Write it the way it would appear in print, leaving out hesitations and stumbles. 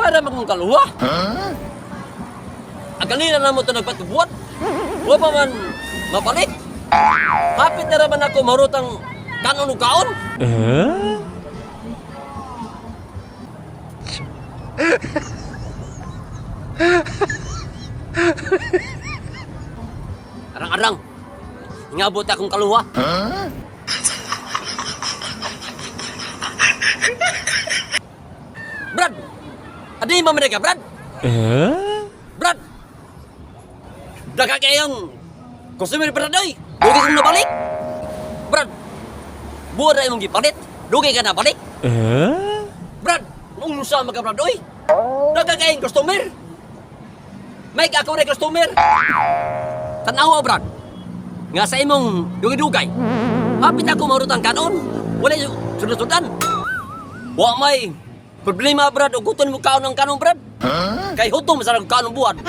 Daghan man kong kaluha. Agalila na mo ito nagpatubuan. Wa pa man mapalit. Hapit na raman ako marutang kanon ug kaon. Arang-arang. Ingabot akong kaluha. Brad! Adi mo man ka, Brad? Brad! Daga kayong customer, Brad, oy! Dugay kong nabalik! Brad! Buwan na imong gipalit! Dugay ka nabalik! Brad! Nung sa mga Brad, oy! Daga kayong customer! Mike, ako rin customer! Tanawa, Brad! Nga sa imong dugay-dugay! Hapit ako marutang kanon! Wala yung sunod-sudan! Wa may problema, Brad, ug guton mo kaon ng kanon, Brad! Kay hutom sa kaon buwan.